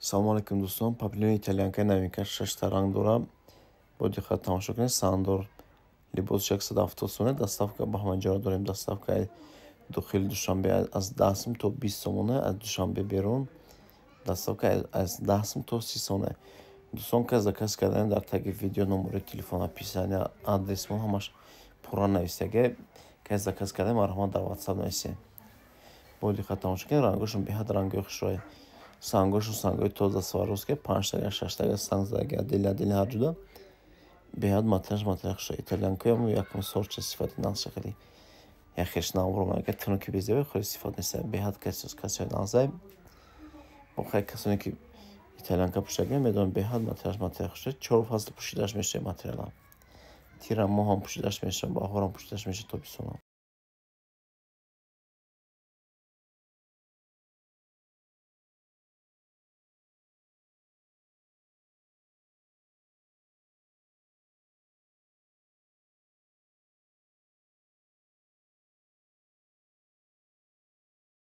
Салому алейкум, дӯстон. Поплин итальянка новинка, шашта ранг дорад. Бо диққат тамошо кунед. Сандор либосш 170 сомона, доставка ба ҳама ҷоро дорем. Доставка дохили Душанбе аз 10 сум то 20 сомона, аз Душанбе берун доставка аз 10 сум то 30 сомона. Дӯстон, кас заказ кардан, дар таги видео номери телефон, описания, адресмон ҳамаш пурра нависага. Кас заказ кардан, марҳамат, дар Ватсап нависед. Бо диққат тамошо кунед, рангошон беҳад рангои хушрӯе. Сангошон сангои тоза Сваровски, панҷтага, шаштага санг задаги, отдельно, отдельно ҳар ҷуда. Беҳад материалш материал хушрӯе. Итальянкаям якум сорча, сифати нағзша, хеле яхеш навбуромага тунуки безебе, хеле сифат нест, беҳад касиҳои нағзай. Хай, касоне ки итальянка пӯшидаги, медонанд, беҳад материалш материал хушрӯе. Чор фасл пӯшидааш мешавад материала. Тира моҳам пӯшидааш мешавад, баҳорам пӯшидааш мешавад, тобистонам.